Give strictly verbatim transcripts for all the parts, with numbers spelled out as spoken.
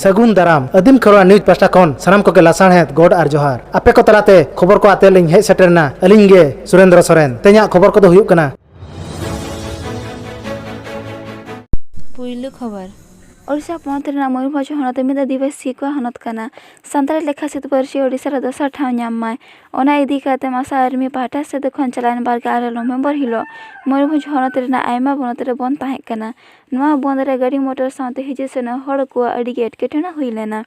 ᱥᱟᱹᱜᱩᱱ ᱫᱟᱨᱟᱢ᱾ ᱟᱹᱫᱤᱢ ᱠᱷᱮᱨᱣᱟᱲ ᱱᱤᱭᱩᱡᱽ ᱯᱟᱦᱴᱟ ᱠᱷᱚᱱ ᱥᱟᱱᱟᱢ ᱠᱚᱜᱮ ᱞᱟᱥᱟᱲᱦᱮᱫ ᱜᱚᱰ ᱟᱨ ᱡᱚᱦᱟᱨ᱾ ᱟᱯᱮ ᱠᱚ ᱛᱟᱞᱟᱛᱮ ᱠᱷᱚᱵᱚᱨ ᱠᱚ ᱟᱛᱮ ᱞᱤᱧ ᱦᱮᱡ ᱥᱮᱴᱮᱨ ᱮᱱᱟ ᱟᱹᱞᱤᱧ ᱜᱮ ᱥᱩᱨᱮᱱᱫᱨᱚ ᱥᱚᱨᱮᱱ᱾ ᱛᱮᱦᱮᱧᱟᱜ ᱠᱷᱚᱵᱚᱨ ᱠᱚᱫᱚ ᱦᱩᱭᱩᱜ ᱠᱟᱱᱟ᱾ ᱯᱩᱭᱞᱩ ᱠᱷᱚᱵᱚᱨ᱾ ᱳᱰᱤᱥᱟ ᱯᱚᱱᱚᱛ ᱨᱮᱱᱟᱜ ᱢᱚᱭᱩᱨᱵᱷᱚᱸᱡᱽ ᱦᱚᱱᱚᱛ ᱢᱤᱫ ᱟᱹᱫᱤᱵᱟᱹᱥᱤ ᱠᱚᱣᱟᱜ ᱦᱚᱱᱚᱛ ᱠᱟᱱᱟ᱾ ᱥᱟᱱᱛᱟᱲᱤ ᱞᱮᱠᱷᱟ ᱥᱤᱫ ᱯᱟᱹᱨᱥᱤ ᱳᱰᱤᱥᱟ ᱨᱮ ᱫᱚᱥᱟᱨ ᱴᱷᱟᱶ ᱧᱟᱢ ᱢᱟᱭ, ᱚᱱᱟ ᱤᱫᱤ ᱠᱟᱛᱮ ᱢᱟᱥᱟ ᱟᱨᱢᱤ ᱯᱟᱦᱴᱟ ᱥᱮᱫ ᱠᱷᱚᱱ ᱪᱟᱞᱟᱣᱮᱱ ᱵᱟᱨᱜᱮᱞ ᱟᱨᱮ ᱱᱚᱵᱷᱮᱢᱵᱚᱨ ᱦᱤᱞᱳᱜ ᱢᱚᱭᱩᱨᱵᱷᱚᱸᱡᱽ ᱦᱚᱱᱚᱛ ᱨᱮᱱᱟᱜ ᱟᱭᱢᱟ ᱵᱚᱱᱚᱛ ᱨᱮ ᱵᱚᱱᱫᱷ ᱛᱟᱦᱮᱸ ᱠᱟᱱᱟ᱾ ᱱᱚᱣᱟ ᱵᱚᱱᱫᱷ ᱨᱮ ᱜᱟᱹᱰᱤ ᱢᱚᱴᱚᱨ ᱥᱟᱶᱛᱮ ᱦᱤᱡᱩᱜ ᱥᱮᱱᱚᱜ ᱦᱚᱲ ᱠᱚᱣᱟᱜ ᱟᱹᱰᱤ ᱜᱮ ᱮᱴᱠᱮᱴᱚᱬᱮ ᱦᱩᱭ ᱞᱮᱱᱟ᱾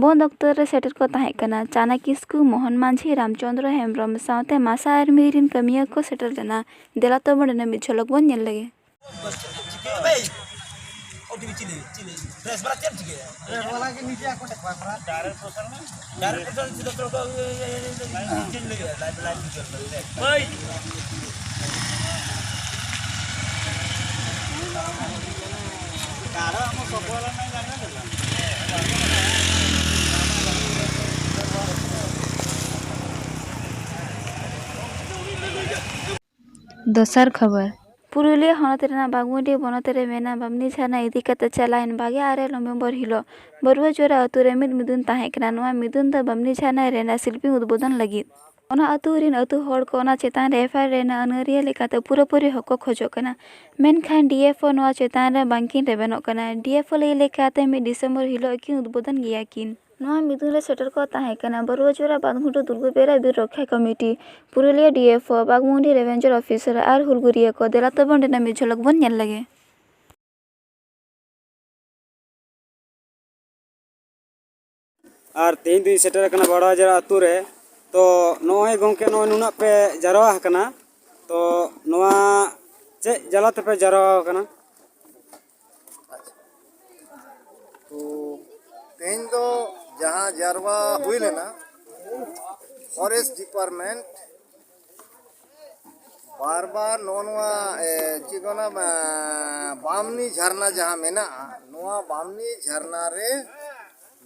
ᱵᱚᱱᱫᱷ ᱚᱠᱛᱚ ᱨᱮ ᱥᱮᱴᱮᱨ ᱠᱚ ᱛᱟᱦᱮᱸ ᱠᱟᱱᱟ ᱪᱟᱱᱟ ᱠᱤᱥᱠᱩ, ᱢᱳᱦᱚᱱ ᱢᱟᱹᱡᱷᱤ, ᱨᱟᱢᱪᱚᱸᱫᱽᱨᱚ ᱦᱮᱢᱵᱨᱚᱢ ᱥᱟᱶᱛᱮ ᱢᱟᱥᱟ ᱟᱨᱢᱤ ᱨᱤᱱ ᱠᱟᱹᱢᱤᱭᱟᱹ ᱠᱚ ᱥᱮᱴᱮᱨ ᱞᱮᱱᱟ᱾ ᱫᱮᱞᱟ ᱛᱚᱵᱮ ᱚᱸᱰᱮᱱᱟᱜ ᱢᱤᱫ ᱡᱷᱚᱞᱚᱠ ᱵᱚᱱ ᱧᱮᱞ ᱞᱮᱜᱮ᱾ ᱫᱚᱥᱟᱨ ᱠᱷᱚᱵᱚᱨ᱾ ᱯᱩᱨᱩᱞᱤᱭᱟᱹ ᱦᱚᱱᱚᱛ ᱨᱮᱱᱟᱜ ᱵᱟᱜᱽᱢᱩᱱᱰᱤ ᱵᱚᱱᱚᱛ ᱨᱮ ᱢᱮᱱᱟᱜ ᱵᱟᱢᱱᱤ ᱡᱷᱟᱨᱱᱟ ᱤᱫᱤ ᱠᱟᱛᱮ ᱪᱟᱞᱟᱣᱮᱱ ᱵᱟᱜᱮ ᱟᱨᱮ ᱱᱚᱵᱷᱮᱢᱵᱚᱨ ᱦᱤᱞᱳᱜ ᱵᱟᱹᱨᱩᱣᱟᱹ ᱡᱚᱲᱟ ᱟᱹᱛᱩ ᱨᱮ ᱢᱤᱫ ᱢᱤᱫᱩᱱ ᱛᱟᱦᱮᱸ ᱠᱟᱱᱟ᱾ ᱱᱚᱣᱟ ᱢᱤᱫᱩᱱ ᱫᱚ ᱵᱟᱢᱱᱤ ᱡᱷᱟᱨᱱᱟ ᱨᱮᱱᱟᱜ ᱥᱤᱞᱯᱤᱝ ᱩᱫᱵᱳᱫᱚᱱ ᱞᱟᱹᱜᱤᱫ᱾ ᱚᱱᱟ ᱟᱹᱛᱩ ᱨᱮᱱ ᱟᱹᱛᱩ ᱦᱚᱲ ᱠᱚ ᱚᱱᱟ ᱪᱮᱛᱟᱱ ᱨᱮ ᱮᱯᱷ ᱟᱭ ᱟᱨ ᱨᱮᱱᱟᱜ ᱟᱹᱱᱟᱹᱨᱤᱭᱟᱹ ᱞᱮᱠᱟᱛᱮ ᱯᱩᱨᱟᱹᱯᱩᱨᱤ ᱦᱚᱠ ᱠᱚ ᱠᱷᱚᱡᱚᱜ ᱠᱟᱱᱟ, ᱢᱮᱱᱠᱷᱟᱱ ᱰᱤ ᱮᱯᱷ ᱳ ᱱᱚᱣᱟ ᱪᱮᱛᱟᱱ ᱨᱮ ᱵᱟᱝᱠᱤᱱ ᱨᱮᱵᱮᱱᱚᱜ ᱠᱟᱱᱟ᱾ ᱰᱤ ᱮᱯᱷ ᱳ ᱞᱟᱹᱭ ᱞᱮᱠᱟᱛᱮ ᱢᱤᱫ ᱰᱤᱥᱮᱢᱵᱚᱨ ᱦᱤᱞᱳᱜ ᱠᱤᱱ ᱩᱫᱵᱳᱫᱚᱱ ᱜᱮᱭᱟ ᱠᱤᱱ᱾ ᱱᱚᱣᱟ ᱢᱤᱫᱩᱱ ᱨᱮ ᱥᱮᱴᱮᱨ ᱠᱚ ᱛᱟᱦᱮᱸ ᱠᱟᱱᱟ ᱵᱟᱹᱨᱩᱣᱟᱹ ᱡᱚᱲᱟ ᱵᱟᱸᱫᱷᱢᱩᱰᱩ ᱫᱩᱨᱜᱟᱹ ᱵᱮᱨᱟ ᱵᱤᱨ ᱨᱚᱠᱷᱟ committee, Purulia D F O, Baghmundi range officer ᱟᱨ ᱦᱩᱞᱜᱩᱨᱤᱭᱟᱹ ᱠᱚ᱾ ᱫᱮᱞᱟ ᱛᱚᱵᱮ ᱚᱸᱰᱮᱱᱟᱜ ᱢᱤᱫ ᱡᱷᱚᱞᱚᱠ ᱵᱚᱱ ᱧᱮᱞ ᱞᱮᱜᱮ᱾ ᱟᱨ ᱛᱮᱦᱮᱧ ᱫᱚᱧ ᱥᱮᱴᱮᱨ ᱟᱠᱟᱱᱟ ᱵᱟᱲᱣᱟᱡᱟᱨᱟ ᱟᱹᱛᱩ ᱨᱮ᱾ ᱛᱚ ᱱᱚᱜᱼᱚᱭ ᱜᱚᱢᱠᱮ, ᱱᱚᱜᱼᱚᱭ ᱱᱩᱱᱟᱹᱜ ᱯᱮ ᱡᱟᱨᱣᱟ ᱟᱠᱟᱱᱟ, ᱛᱚ ᱱᱚᱣᱟ ᱪᱮᱫ ᱡᱟᱞᱟ ᱛᱮᱯᱮ ᱡᱟᱨᱣᱟ ᱟᱠᱟᱱᱟ? ᱛᱚ ᱛᱮᱦᱮᱧ ᱫᱚ ᱡᱟᱦᱟᱸ ᱡᱟᱨᱣᱟ ᱦᱩᱭ ᱞᱮᱱᱟ, ᱯᱷᱚᱨᱮᱥᱴ ᱰᱤᱯᱟᱨᱴᱢᱮᱱᱴ ᱵᱟᱨ ᱵᱟᱨ ᱱᱚᱜᱼᱚ ᱱᱚᱣᱟ, ᱮ, ᱪᱮᱫ ᱠᱚ ᱚᱱᱟ, ᱮ, ᱵᱟᱢᱱᱤ ᱡᱷᱟᱨᱱᱟ ᱡᱟᱦᱟᱸ ᱢᱮᱱᱟᱜᱼᱟ, ᱱᱚᱣᱟ ᱵᱟᱢᱱᱤ ᱡᱷᱟᱨᱱᱟ ᱨᱮ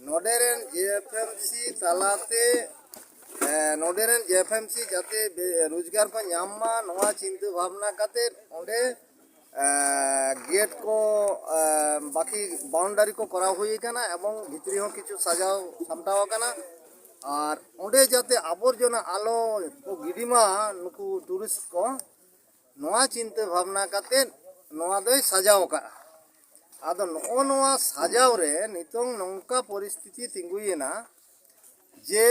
ᱱᱚᱰᱮ ᱨᱮᱱ ᱡᱮ ᱮᱯᱷ ᱮᱢ ᱥᱤ ᱛᱟᱞᱟᱛᱮ, ᱮ, ᱱᱚᱰᱮ ᱨᱮᱱ ᱡᱮ ᱮᱯᱷ ᱮᱢ ᱥᱤ ᱡᱟᱛᱮ ᱵᱮ-, ᱨᱳᱡᱽᱜᱟᱨ ᱠᱚ ᱧᱟᱢ ᱢᱟ, ᱱᱚᱣᱟ ᱪᱤᱱᱛᱟᱹ ᱵᱷᱟᱵᱽᱱᱟ ᱠᱟᱛᱮ ᱚᱸᱰᱮ, ᱮ, ᱜᱮᱴ ᱠᱚ, ᱮ, ᱵᱟᱹᱠᱤ ᱵᱟᱣᱩᱱᱰᱟᱨᱤ ᱠᱚ ᱠᱚᱨᱟᱣ ᱦᱩᱭ ᱟᱠᱟᱱᱟ ᱮᱵᱚᱝ ᱵᱷᱤᱛᱨᱤ ᱦᱚᱸ ᱠᱤᱪᱷᱩ ᱥᱟᱡᱟᱣ ᱥᱟᱢᱴᱟᱣ ᱟᱠᱟᱱᱟ᱾ ᱟᱨ ᱚᱸᱰᱮ ᱡᱟᱛᱮ ᱟᱵᱚᱨᱡᱚᱱᱟ ᱟᱞᱚ ᱠᱚ ᱜᱤᱰᱤ ᱢᱟ ᱱᱩᱠᱩ ᱴᱩᱨᱤᱥᱴ ᱠᱚ, ᱱᱚᱣᱟ ᱪᱤᱱᱛᱟᱹ ᱵᱷᱟᱵᱽᱱᱟ ᱠᱟᱛᱮᱫ ᱱᱚᱣᱟ ᱫᱚᱭ ᱥᱟᱡᱟᱣ ᱟᱠᱟᱫᱼᱟ᱾ ᱟᱫᱚ ᱱᱚᱜᱼᱚ ᱱᱚᱣᱟ ᱥᱟᱡᱟᱣ ᱨᱮ ᱱᱤᱛᱚᱝ ᱱᱚᱝᱠᱟ ᱯᱚᱨᱤᱥᱛᱷᱤᱛᱤ ᱛᱤᱸᱜᱩᱭᱮᱱᱟ ᱡᱮ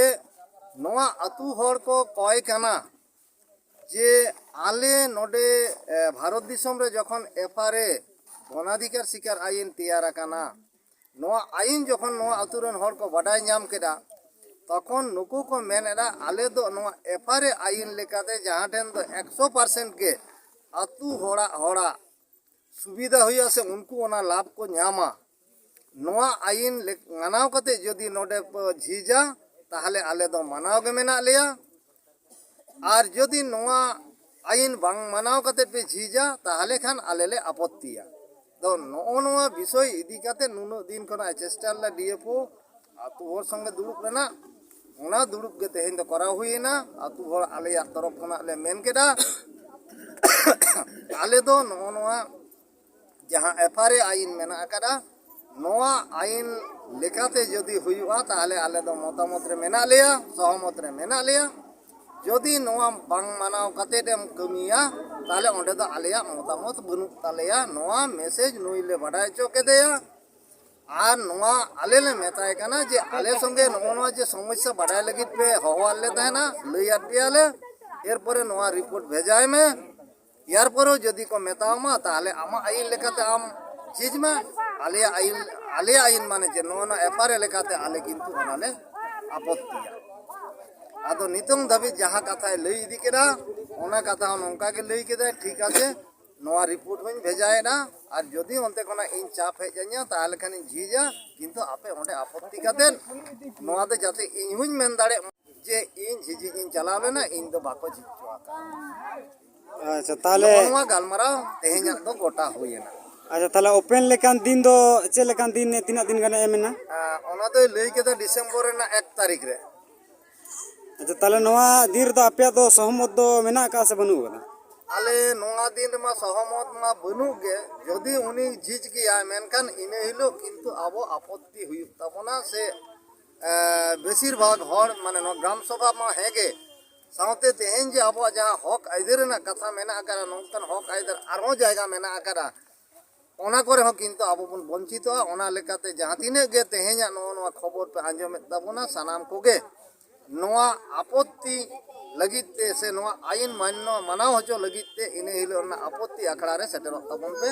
ᱱᱚᱣᱟ ᱟᱹᱛᱩ ᱦᱚᱲ ᱠᱚ ᱠᱚᱭ ᱠᱟᱱᱟ ᱡᱮ ᱟᱞᱮ ᱱᱚᱰᱮ, ᱮ, ᱵᱷᱟᱨᱚᱛ ᱫᱤᱥᱚᱢ ᱨᱮ ᱡᱚᱠᱷᱚᱱ ᱮᱯᱷ ᱟᱨ ᱮ ᱵᱚᱱᱟᱫᱷᱤᱠᱟᱨ ᱥᱤᱠᱟᱨ ᱟᱭᱤᱱ ᱛᱮᱭᱟᱨ ᱟᱠᱟᱱᱟ, ᱱᱚᱣᱟ ᱟᱭᱤᱱ ᱡᱚᱠᱷᱚᱱ ᱱᱚᱣᱟ ᱟᱹᱛᱩ ᱨᱮᱱ ᱦᱚᱲ ᱠᱚ ᱵᱟᱰᱟᱭ ᱧᱟᱢ ᱠᱮᱫᱟ, ᱛᱚᱠᱷᱚᱱ ᱱᱩᱠᱩ ᱠᱚ ᱢᱮᱱ ᱮᱫᱟ, ᱟᱞᱮ ᱫᱚ ᱱᱚᱣᱟ ᱮᱯᱷ ᱟᱨ ᱮ ᱟᱭᱤᱱ ᱞᱮᱠᱟᱛᱮ ᱡᱟᱦᱟᱸ ᱴᱷᱮᱱ ᱫᱚ ᱮᱠᱥᱚ ᱯᱟᱨᱥᱮᱱᱴ ᱜᱮ ᱟᱹᱛᱩ ᱦᱚᱲᱟᱜ, ᱦᱚᱲᱟᱜ ᱥᱩᱵᱤᱫᱷᱟ ᱦᱩᱭᱩᱜᱼᱟ ᱥᱮ ᱩᱱᱠᱩ ᱚᱱᱟ ᱞᱟᱵᱷ ᱠᱚ ᱧᱟᱢᱟ, ᱱᱚᱣᱟ ᱟᱭᱤᱱ ᱞᱮᱠ-, ᱢᱟᱱᱟᱣ ᱠᱟᱛᱮ ᱡᱩᱫᱤ ᱱᱚᱰᱮ ᱯᱮ ᱡᱷᱤᱡᱟ, ᱛᱟᱦᱚᱞᱮ ᱟᱞᱮ ᱫᱚ ᱢᱟᱱᱟᱣ ᱜᱮ ᱢᱮᱱᱟᱜ ᱞᱮᱭᱟ᱾ ᱟᱨ ᱡᱩᱫᱤ ᱱᱚᱣᱟ ᱟᱭᱤᱱ ᱵᱟᱝ ᱢᱟᱱᱟᱣ ᱠᱟᱛᱮ ᱯᱮ ᱡᱷᱤᱡᱟ, ᱛᱟᱦᱚᱞᱮ ᱠᱷᱟᱱ ᱟᱞᱮ ᱞᱮ ᱟᱯᱚᱛᱛᱤᱭᱟ᱾ ᱫᱚ ᱱᱚᱜᱼᱚ ᱱᱚᱣᱟ ᱵᱤᱥᱚᱭ ᱤᱫᱤ ᱠᱟᱛᱮ ᱱᱩᱱᱟᱹᱜ ᱫᱤᱱ ᱠᱷᱚᱱᱟᱜ ᱪᱮᱥᱴᱟ ᱞᱮᱫᱟ ᱰᱤ ᱮᱯᱷ ᱳ ᱟᱹᱛᱩ ᱦᱚᱲ ᱥᱚᱸᱜᱮ ᱫᱩᱲᱩᱵ ᱨᱮᱱᱟᱜ, ᱚᱱᱟ ᱫᱩᱲᱩᱵ ᱜᱮ ᱛᱮᱦᱮᱧ ᱫᱚ ᱠᱚᱨᱟᱣ ᱦᱩᱭᱮᱱᱟ᱾ ᱟᱹᱛᱩ ᱦᱚᱲ ᱟᱞᱮᱭᱟᱜ ᱛᱚᱨᱚᱯ ᱠᱷᱚᱱᱟᱜ ᱞᱮ ᱢᱮᱱ ᱠᱮᱫᱟ, ᱟᱞᱮ ᱫᱚ ᱱᱚᱜᱼᱚ ᱱᱚᱣᱟ ᱡᱟᱦᱟᱸ ᱮᱯᱷ ᱟᱨ ᱮ ᱟᱭᱤᱱ ᱢᱮᱱᱟᱜ ᱟᱠᱟᱫᱟ, ᱱᱚᱣᱟ ᱟᱭᱤᱱ ᱞᱮᱠᱟᱛᱮ ᱡᱩᱫᱤ ᱦᱩᱭᱩᱜᱼᱟ, ᱛᱟᱦᱚᱞᱮ ᱟᱞᱮ ᱫᱚ ᱢᱚᱛᱟᱢᱚᱛ ᱨᱮ ᱢᱮᱱᱟᱜ ᱞᱮᱭᱟ, ᱥᱚᱦᱚᱢᱚᱛ ᱨᱮ ᱢᱮᱱᱟᱜ ᱞᱮᱭᱟ᱾ ᱡᱩᱫᱤ ᱱᱚᱣᱟ ᱵᱟᱝ ᱢᱟᱱᱟᱣ ᱠᱟᱛᱮᱫ ᱮᱢ ᱠᱟᱹᱢᱤᱭᱟ, ᱛᱟᱦᱚᱞᱮ ᱚᱸᱰᱮ ᱫᱚ ᱟᱞᱮᱭᱟᱜ ᱢᱚᱛᱟᱢᱚᱛ ᱵᱟᱹᱱᱩᱜ ᱛᱟᱞᱮᱭᱟ᱾ ᱱᱚᱣᱟ ᱢᱮᱥᱮᱡᱽ ᱱᱩᱭ ᱞᱮ ᱵᱟᱰᱟᱭ ᱦᱚᱪᱚ ᱠᱮᱫᱮᱭᱟ᱾ ᱟᱨ ᱱᱚᱣᱟ ᱟᱞᱮ ᱞᱮ ᱢᱮᱛᱟᱭ ᱠᱟᱱᱟ ᱡᱮ ᱟᱞᱮ ᱥᱚᱸᱜᱮ ᱱᱚᱜᱼᱚ ᱱᱚᱣᱟ ᱡᱮ ᱥᱚᱢᱚᱥᱥᱟ ᱵᱟᱰᱟᱭ ᱞᱟᱹᱜᱤᱫ ᱯᱮ ᱦᱚᱦᱚᱣᱟᱫ ᱞᱮ ᱛᱟᱦᱮᱱᱟ, ᱞᱟᱹᱭᱟᱫ ᱯᱮᱭᱟᱞᱮ, ᱮᱨᱯᱚᱨᱮ ᱱᱚᱣᱟ ᱨᱤᱯᱳᱨᱴ ᱵᱷᱮᱡᱟᱭ ᱢᱮ᱾ ᱮᱨᱯᱚᱨᱮ ᱡᱩᱫᱤ ᱠᱚ ᱢᱮᱛᱟᱣᱟᱢᱟ, ᱛᱟᱦᱚᱞᱮ ᱟᱢᱟᱜ ᱟᱭᱤᱱ ᱞᱮᱠᱟᱛᱮ ᱟᱢ ᱡᱷᱤᱡᱽ ᱢᱮ᱾ ᱟᱞᱮᱭᱟᱜ ᱟᱭᱤᱱ, ᱟᱞᱮᱭᱟᱜ ᱟᱭᱤᱱ ᱢᱟᱱᱮ ᱪᱮᱫ? ᱱᱚᱜᱼᱚ ᱱᱚᱣᱟ ᱮᱯᱷ ᱟᱭ ᱟᱨ ᱞᱮᱠᱟᱛᱮ ᱟᱞᱮ ᱠᱤᱱᱛᱩ ᱚᱱᱟᱞᱮ ᱟᱯᱚᱛᱛᱤᱭᱟ᱾ ᱟᱫᱚ ᱱᱤᱛᱚᱝ ᱫᱷᱟᱹᱵᱤᱡ ᱡᱟᱦᱟᱸ ᱠᱟᱛᱷᱟᱭ ᱞᱟᱹᱭ ᱤᱫᱤ ᱠᱮᱫᱟ, ᱚᱱᱟ ᱠᱟᱛᱷᱟ ᱦᱚᱸ ᱱᱚᱝᱠᱟ ᱜᱮ ᱞᱟᱹᱭ ᱠᱮᱫᱟᱭ, ᱴᱷᱤᱠ ᱟᱪᱷᱮ, ᱱᱚᱣᱟ ᱨᱤᱯᱳᱨᱴ ᱦᱚᱸᱧ ᱵᱷᱮᱡᱟᱭᱮᱫᱟ, ᱟᱨ ᱡᱩᱫᱤ ᱚᱱᱛᱮ ᱠᱷᱚᱱᱟᱜ ᱤᱧ ᱪᱟᱯ ᱦᱮᱡ ᱟᱹᱧᱟ, ᱛᱟᱦᱚᱞᱮ ᱠᱷᱟᱱᱤᱧ ᱡᱷᱤᱡᱟ, ᱠᱤᱱᱛᱩ ᱟᱯᱮ ᱚᱸᱰᱮ ᱟᱯᱚᱛᱛᱤ ᱠᱟᱛᱮᱫ ᱱᱚᱣᱟ ᱫᱚ ᱡᱟᱛᱮ ᱤᱧ ᱦᱚᱸᱧ ᱢᱮᱱ ᱫᱟᱲᱮᱭᱟᱜ ᱢᱟ ᱡᱮ ᱤᱧ ᱡᱷᱤᱡᱤᱡ ᱤᱧ ᱪᱟᱞᱟᱣ ᱞᱮᱱᱟ, ᱤᱧ ᱫᱚ ᱵᱟᱠᱚ ᱡᱷᱤᱡ ᱦᱚᱪᱚ ᱟᱠᱟᱫ᱾ ᱟᱪᱪᱷᱟ, ᱛᱟᱦᱚᱞᱮ ᱱᱚᱜᱼᱚ ᱱᱚᱣᱟ ᱜᱟᱞᱢᱟᱨᱟᱣ ᱛᱮᱦᱮᱧᱟᱜ ᱫᱚ ᱜᱚᱴᱟ ᱦᱩᱭᱮᱱᱟ᱾ ᱟᱪᱪᱷᱟ, ᱛᱟᱦᱚᱞᱮ ᱳᱯᱮᱱ ᱞᱮᱠᱟᱱ ᱫᱤᱱ ᱫᱚ ᱪᱮᱫ ᱞᱮᱠᱟᱱ ᱫᱤᱱ, ᱛᱤᱱᱟᱹᱜ ᱫᱤᱱ ᱜᱟᱱᱮ ᱮᱢ ᱮᱱᱟ? ᱟᱸ, ᱚᱱᱟ ᱫᱚᱭ ᱞᱟᱹᱭ ᱠᱮᱫᱟ ᱰᱤᱥᱮᱢᱵᱚᱨ ᱨᱮᱱᱟᱜ ᱮᱠ ᱛᱟᱹᱨᱤᱠᱷ ᱨᱮ᱾ ᱟᱪᱪᱷᱟ, ᱛᱟᱦᱚᱞᱮ ᱱᱚᱣᱟ ᱫᱤᱱ ᱨᱮᱫᱚ ᱟᱯᱮᱭᱟᱜ ᱫᱚ ᱥᱚᱦᱚᱢᱚᱛ ᱫᱚ ᱢᱮᱱᱟᱜ ᱟᱠᱟᱫᱼᱟ ᱥᱮ ᱵᱟᱹᱱᱩᱜ ᱟᱠᱟᱫᱟ? ᱟᱞᱮ ᱱᱚᱣᱟ ᱫᱤᱱ ᱨᱮᱢᱟ ᱥᱚᱦᱚᱢᱚᱛ ᱢᱟ ᱵᱟᱹᱱᱩᱜ ᱜᱮ᱾ ᱡᱩᱫᱤ ᱩᱱᱤ ᱡᱷᱤᱡ ᱜᱮᱭᱟᱭ, ᱢᱮᱱᱠᱷᱟᱱ ᱤᱱᱟᱹ ᱦᱤᱞᱳᱜ ᱠᱤᱱᱛᱩ ᱟᱵᱚ ᱟᱯᱚᱛᱛᱤ ᱦᱩᱭᱩᱜ ᱛᱟᱵᱚᱱᱟ᱾ ᱥᱮ ᱮ, ᱵᱮᱥᱤᱨ ᱵᱷᱟᱜᱽ ᱦᱚᱲ, ᱢᱟᱱᱮ, ᱱᱚᱣᱟ ᱜᱨᱟᱢ ᱥᱚᱵᱷᱟ ᱢᱟ ᱦᱮᱸ ᱜᱮ, ᱥᱟᱶᱛᱮ ᱛᱮᱦᱮᱧ ᱡᱮ ᱟᱵᱚᱣᱟᱜ ᱡᱟᱦᱟᱸ ᱦᱚᱠ ᱟᱹᱭᱫᱟᱹᱨ ᱨᱮᱱᱟᱜ ᱠᱟᱛᱷᱟ ᱢᱮᱱᱟᱜ ᱟᱠᱟᱫᱟ, ᱱᱚᱝᱠᱟᱱ ᱦᱚᱠ ᱟᱹᱭᱫᱟᱹᱨ ᱟᱨᱦᱚᱸ ᱡᱟᱭᱜᱟ ᱢᱮᱱᱟᱜ ᱟᱠᱟᱫᱟ, ᱚᱱᱟ ᱠᱚᱨᱮ ᱦᱚᱸ ᱠᱤᱱᱛᱩ ᱟᱵᱚ ᱵᱚᱱ ᱵᱚᱧᱪᱤᱛᱚᱜᱼᱟ᱾ ᱚᱱᱟ ᱞᱮᱠᱟᱛᱮ ᱡᱟᱦᱟᱸ ᱛᱤᱱᱟᱹᱜ ᱜᱮ ᱛᱮᱦᱮᱧᱟᱜ ᱱᱚᱜᱼᱚ ᱱᱚᱣᱟ ᱠᱷᱚᱵᱚᱨ ᱯᱮ ᱟᱸᱡᱚᱢᱮᱫ ᱛᱟᱵᱚᱱᱟ, ᱥᱟᱱᱟᱢ ᱠᱚᱜᱮ ᱱᱚᱣᱟ ᱟᱯᱚᱛᱛᱤ ᱞᱟᱹᱜᱤᱫ ᱛᱮ ᱥᱮ ᱱᱚᱣᱟ ᱟᱭᱤᱱ ᱢᱟᱱᱱᱚ ᱢᱟᱱᱟᱣ ᱦᱚᱪᱚ ᱞᱟᱹᱜᱤᱫ ᱛᱮ ᱤᱱᱟᱹ ᱦᱤᱞᱳᱜ ᱨᱮᱱᱟᱜ ᱟᱯᱚᱛᱛᱤ ᱟᱠᱷᱲᱟ ᱨᱮ ᱥᱮᱴᱮᱨᱚᱜ ᱛᱟᱵᱚᱱ ᱯᱮ,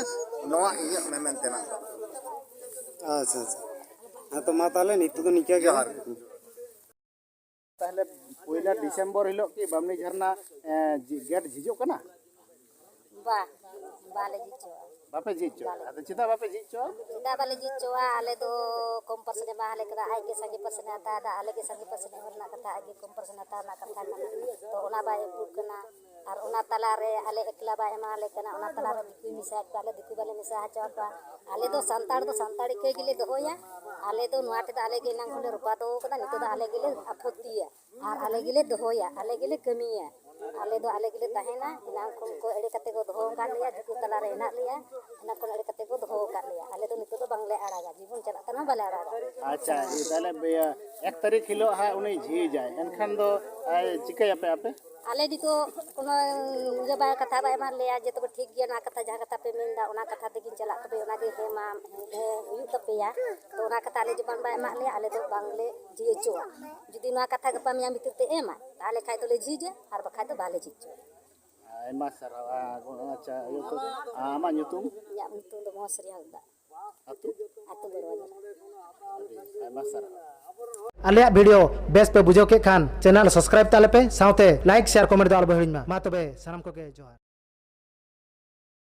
ᱱᱚᱣᱟ ᱤᱧᱟᱹᱜ ᱢᱮᱢᱮᱱ ᱛᱮᱱᱟᱜ ᱫᱚ᱾ ᱟᱪᱪᱷᱟ, ᱟᱪᱪᱷᱟ᱾ ᱦᱮᱸ ᱛᱚ, ᱢᱟ ᱛᱟᱦᱚᱞᱮ ᱱᱤᱛᱚᱜ ᱫᱚ ᱱᱤᱝᱠᱟᱹ ᱜᱮ᱾ ᱡᱚᱦᱟᱨ᱾ ᱛᱟᱦᱚᱞᱮ ᱯᱚᱭᱞᱟ ᱰᱤᱥᱮᱢᱵᱚᱨ ᱦᱤᱞᱳᱜ ᱠᱤ ᱵᱟᱢᱱᱤ ᱡᱷᱟᱨᱱᱟ, ᱮ, ᱡᱷᱤ-, ᱜᱮᱴ ᱡᱷᱤᱡᱚᱜ ᱠᱟᱱᱟ? ᱵᱟ, ᱵᱟᱞᱮ ᱡᱷᱤᱡ ᱦᱚᱪᱚᱣᱟᱜᱼᱟ᱾ ᱵᱟᱯᱮ ᱡᱷᱤᱡ ᱦᱚᱪᱚᱣᱟᱜᱼᱟ? ᱟᱫᱚ ᱪᱮᱫᱟᱜ ᱵᱟᱯᱮ ᱡᱷᱤᱡ ᱦᱚᱪᱚᱣᱟᱜᱼᱟ? ᱪᱮᱫᱟᱜ ᱵᱟᱞᱮ ᱡᱷᱤᱡ ᱦᱚᱪᱚᱣᱟᱜᱼᱟ? ᱟᱞᱮ ᱫᱚ ᱠᱚᱢ ᱯᱟᱨᱥᱮᱱᱴ ᱮᱢᱟ ᱞᱮ ᱠᱟᱱᱟ, ᱟᱡ ᱜᱮ ᱥᱟᱸᱜᱮ ᱯᱟᱨᱥᱮᱱᱴ ᱮ ᱦᱟᱛᱟᱣ ᱮᱫᱟ, ᱟᱞᱮ ᱜᱮ ᱥᱟᱸᱜᱮ ᱯᱟᱨᱥᱮᱱᱴ ᱮᱢ ᱨᱮᱱᱟᱜ ᱠᱟᱛᱷᱟ, ᱟᱡ ᱜᱮ ᱠᱚᱢ ᱯᱟᱨᱥᱮᱱᱴ ᱦᱟᱛᱟᱣ ᱨᱮᱱᱟᱜ ᱠᱟᱛᱷᱟ ᱠᱟᱱᱟ᱾ ᱛᱚ ᱚᱱᱟ ᱵᱟᱭ ᱮᱯᱨᱩᱵᱷ ᱠᱟᱱᱟ᱾ ᱟᱨ ᱚᱱᱟ ᱛᱟᱞᱟᱨᱮ ᱟᱞᱮ ᱮᱠᱞᱟ ᱵᱟᱭ ᱮᱢᱟ ᱞᱮ ᱠᱟᱱᱟ, ᱚᱱᱟ ᱛᱟᱞᱟᱨᱮ ᱫᱤᱠᱩᱭ ᱢᱮᱥᱟᱭᱮᱫ ᱠᱚᱣᱟ, ᱟᱞᱮ ᱫᱤᱠᱩ ᱵᱟᱞᱮ ᱢᱮᱥᱟ ᱦᱚᱪᱚ ᱟᱠᱚᱣᱟ᱾ ᱟᱞᱮ ᱫᱚ ᱥᱟᱱᱛᱟᱲ ᱫᱚ ᱥᱟᱱᱛᱟᱲ ᱤᱠᱟᱹ ᱜᱮᱞᱮ ᱫᱚᱦᱚᱭᱟ᱾ ᱟᱞᱮ ᱫᱚ ᱱᱚᱣᱟ ᱛᱮᱫᱚ ᱟᱞᱮ ᱜᱮ ᱮᱱᱟᱝ ᱠᱷᱚᱱ ᱞᱮ ᱨᱚᱯᱟ ᱫᱚᱦᱚ ᱠᱟᱫᱟ, ᱱᱤᱛᱚᱜ ᱫᱚ ᱟᱞᱮ ᱜᱮᱞᱮ ᱟᱯᱚᱛᱛᱤᱭᱟ᱾ ᱟᱨ ᱟᱞᱮ ᱜᱮᱞᱮ ᱫᱚᱦᱚᱭᱟ, ᱟᱞᱮ ᱜᱮᱞᱮ ᱠᱟᱹᱢᱤᱭᱟ᱾ ᱟᱞᱮ ᱫᱚ ᱟᱞᱮ ᱜᱮᱞᱮ ᱛᱟᱦᱮᱱᱟ᱾ ᱮᱱᱟᱝ ᱠᱷᱚᱱ ᱠᱚ ᱮᱲᱮ ᱠᱟᱛᱮ ᱠᱚ ᱫᱚᱦᱚ ᱟᱠᱟᱫ ᱞᱮᱭᱟ, ᱫᱤᱠᱩ ᱛᱟᱞᱟᱨᱮ ᱦᱮᱱᱟᱜ ᱞᱮᱭᱟ, ᱮᱱᱟᱝ ᱠᱷᱚᱱ ᱮᱲᱮ ᱠᱟᱛᱮ ᱠᱚ ᱫᱚᱦᱚ ᱟᱠᱟᱫ ᱞᱮᱭᱟ᱾ ᱟᱞᱮ ᱫᱚ ᱱᱤᱛᱚᱜ ᱫᱚ ᱵᱟᱝᱞᱮ ᱟᱲᱟᱜᱟ, ᱡᱤᱵᱚᱱ ᱪᱟᱞᱟᱜ ᱠᱟᱱᱟ ᱵᱟᱞᱮ ᱟᱲᱟᱜᱟ᱾ ᱟᱪᱪᱷᱟ, ᱤᱭᱟᱹ ᱛᱟᱦᱞᱮ ᱤᱭᱟᱹ ᱮᱠ ᱛᱟᱹᱨᱤᱠᱷ ᱦᱤᱞᱳᱜ ᱦᱟᱸᱜ ᱩᱱᱤ ᱡᱷᱤᱡᱟᱭ, ᱮᱱᱠᱷᱟᱱ ᱫᱚ, ᱮ, ᱪᱤᱠᱟᱹᱭᱟᱯᱮ ᱟᱯᱮ? ᱟᱞᱮ ᱱᱤᱛᱚᱜ ᱠᱳᱱᱳ ᱤᱭᱟᱹ ᱵᱟᱭ, ᱠᱟᱛᱷᱟ ᱵᱟᱭ ᱮᱢᱟᱫ ᱞᱮᱭᱟ ᱡᱮ, "ᱛᱚᱵᱮ ᱴᱷᱤᱠ ᱜᱮᱭᱟ, ᱱᱚᱣᱟ ᱠᱟᱛᱷᱟ, ᱡᱟᱦᱟᱸ ᱠᱟᱛᱷᱟ ᱯᱮ ᱢᱮᱱᱫᱟ, ᱚᱱᱟ ᱠᱟᱛᱷᱟ ᱛᱮᱜᱤᱧ ᱪᱟᱞᱟᱜ, ᱛᱚᱵᱮ ᱚᱱᱟᱜᱮ ᱦᱮᱸ ᱢᱟ, ᱦᱮᱸ ᱦᱩᱭᱩᱜ ᱛᱟᱯᱮᱭᱟ᱾" ᱛᱚ ᱚᱱᱟ ᱠᱟᱛᱷᱟ ᱟᱞᱮ ᱡᱚᱠᱷᱚᱱ ᱵᱟᱭ ᱮᱢᱟᱫ ᱞᱮᱭᱟ, ᱟᱞᱮ ᱫᱚ ᱵᱟᱝᱞᱮ ᱡᱷᱤᱡ ᱦᱚᱪᱚᱣᱟᱜ᱾ ᱡᱩᱫᱤ ᱱᱚᱣᱟ ᱠᱟᱛᱷᱟ ᱜᱟᱯᱟ ᱢᱮᱭᱟᱝ ᱵᱷᱤᱛᱤᱨ ᱛᱮ ᱮᱢᱟ, ᱛᱟᱦᱚᱞᱮ ᱠᱷᱟᱡ ᱫᱚᱞᱮ ᱡᱷᱤᱡᱟ, ᱟᱨ ᱵᱟᱠᱷᱟᱡ ᱫᱚ ᱵᱟᱞᱮ ᱡᱷᱤᱡ ᱦᱚᱪᱚᱣᱟᱜᱼᱟ᱾ ᱟᱭᱢᱟ ᱥᱟᱨᱦᱟᱣ᱾ ᱟ, ᱟᱪᱪᱷᱟ, ᱤᱭᱟᱹ ᱠᱚ, ᱟᱢᱟᱜ ᱧᱩᱛᱩᱢ? ᱤᱧᱟᱹᱜ ᱧᱩᱛᱩᱢ ᱫᱚ ᱢᱚᱦᱚᱥᱨᱤ ᱦᱟᱸᱥᱫᱟ᱾ ᱟᱹᱛᱩ? ᱟᱹᱛᱩ ᱵᱟᱹᱨᱣᱟᱡᱟᱞᱟ᱾ ᱟᱹᱰᱤ ᱟᱭᱢᱟ ᱥᱟᱨᱦᱟᱣ᱾ ᱟᱞᱮᱭᱟᱜ ᱵᱷᱤᱰᱤᱭᱳ ᱵᱮᱥ ᱯᱮ ᱵᱩᱡᱷᱟᱹᱣ ᱠᱮᱫ ᱠᱷᱟᱱ, ᱪᱮᱱᱮᱞ ᱥᱟᱵᱥᱠᱨᱟᱭᱤᱵ ᱛᱟᱞᱮ ᱯᱮ, ᱥᱟᱶᱛᱮ ᱞᱟᱭᱤᱠ, ᱥᱮᱭᱟᱨ, ᱠᱚᱢᱮᱱᱴ ᱫᱚ ᱟᱞᱚ ᱯᱮ ᱦᱤᱲᱤᱧ ᱢᱟ᱾ ᱢᱟ ᱛᱚᱵᱮ, ᱥᱟᱱᱟᱢ ᱠᱚᱜᱮ ᱡᱚᱦᱟᱨ᱾